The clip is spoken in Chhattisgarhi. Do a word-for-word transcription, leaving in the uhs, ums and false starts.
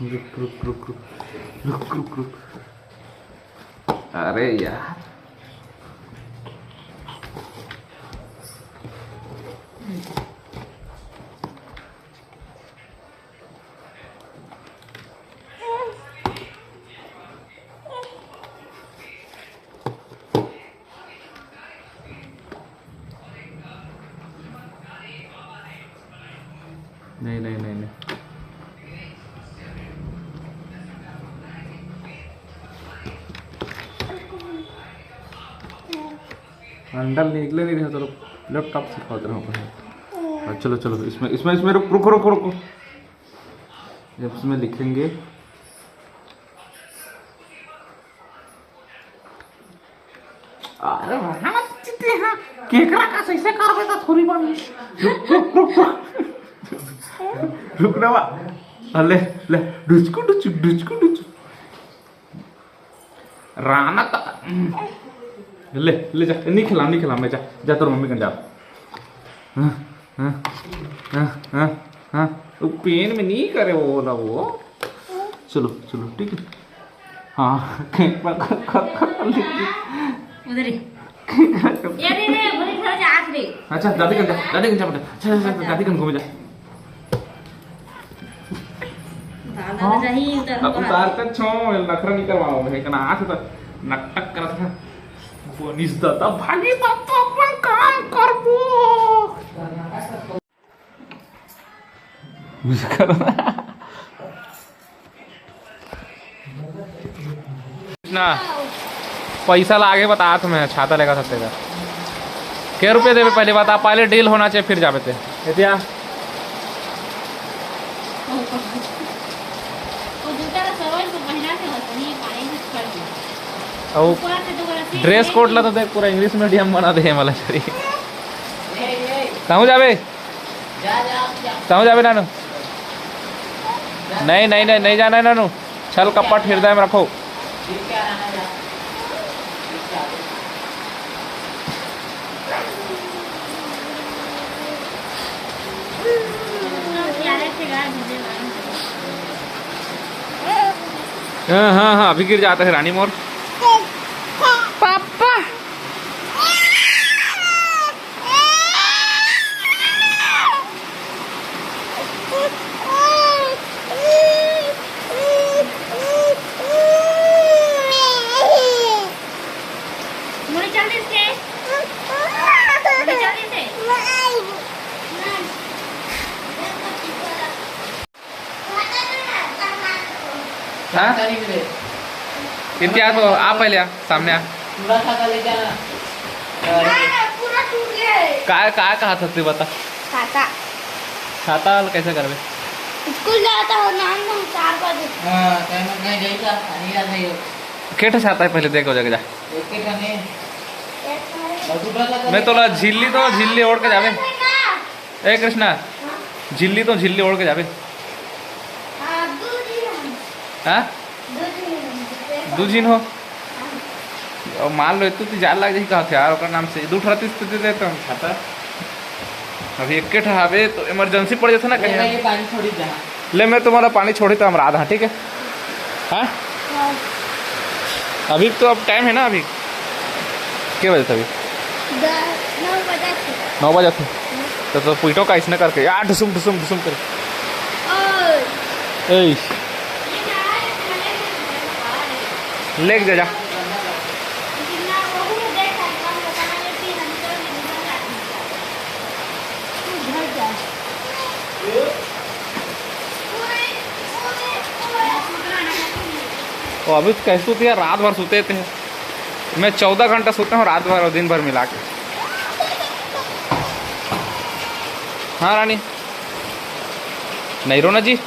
रुक, रुक, रुक, रुक। रुक, रुक, रुक। अरे यार। नहीं, नहीं, नहीं, नहीं। अंडा निकले नहीं रहा, तो लैपटॉप से खोद रहा हूँ। हाँ, चलो, चलो, इसमें, इसमें, इसमें रुक, रुको, रुको, रुको। जब इसमें लिखेंगे, अरे, हाँ, चित्ते हाँ, केकरा का सही से कर देता थोड़ी बार। रुक, रुक, रुक, रुक। रुक ना बा। ले, ले, डुचकू, डुचुक, डुचकू, डुचुक। राना त-, ले, ले जा, नहीं खिला, नहीं खिला, मैं जा, जा तोर मम्मी कन जा। हाँ, हाँ, हाँ, हाँ, हाँ, हाँ। वो पेन में नहीं करे वो वाला वो। चलो, चलो, ठीक है। हाँ, उधर ही। ये रे, रे, बोले, घर जा, आज रे। अच्छा, दादी कन जा, दादी कन जा बेटा। अच्छा, अच्छा, अच्छा, दादी कन घूमे जा। दादा अब जाही, उतार अब उतार के छो, नखरा नहीं करवाओ, मैं कहना, आज तो नटक करत है। बनिस दादा, भागी दादा, अपन काम करबो। ना, पैसा लागे बता, तुम्हें छाता लेगा सस्ते का। के रुपये देवे पहले बता, पहले डील होना चाहिए, फिर जावे ते। एतिया। वो जूता का सवाल तो पहना के होता नहीं, पानी भी पड़ गया। और ऊपर से तो बोला, ड्रेस कोड ला तो देख, पूरा इंग्लिश मीडियम बना दे मला शरी। कहूँ जावे? कहूँ जावे नानू? नहीं, नहीं, नहीं, नहीं जाना है नानू। छल कपट हृदय में रखो। हाँ, हाँ, हाँ, अभी गिर जाता है रानी मोर। पापा। मुड़ी चल दे इसके। मुड़ी चल दे इसके। हाँ? इतिहास हो, आ पहले आ, सामने आ। पूरा खाता ले जाना। अरे। पूरा टूट गया है। का, का कहा था तू, बता? खाता। खाता वाला कैसे करबे? स्कूल जाता हो, नाम हम चार बजे। हाँ, टाइम नहीं जाएगा, नहीं याद नहीं हो। केठा छाता है, पहले देखो जाके जा। एक के खाने। एक खाने। मैं तोला झिल्ली तो, झिल्ली ओढ़ के जावे। ए कृष्णा, झिल्ली तो झिल्ली ओढ़ के जाबे। हाँ, दू झिन हम। हाँ? दू झिन हम। दू झिन हो? हाँ। अब मान लो, इतनी जान लग जाही, कहा थे यार, ओकर नाम से दू ठो रहती तो दे देते हम छाता। अभी एक ठो हवे तो इमरजेंसी पड़ जाता ना कहीं। ये पानी छोड़ी जा। ले, मैं तुम्हारा पानी छोड़ी तो हम रात, हाँ, ठीक है? हाँ? हाँ। अभी तो अब टाइम है ना, अभी के बजे अभी? द-, नौ बजे थे। नौ बजे थे? हम्म। तो, तो पीटो का इसने करके, यार, ढुसुम, ढुसुम, ढुसुम कर। ओए। ए। लेके जा, जा। वो अभी तो कैसे सोती है, रात भर सोते थे। मैं चौदह घंटा सोता हूँ रात भर और दिन भर मिला के। हाँ रानी, नहीं रोना जी।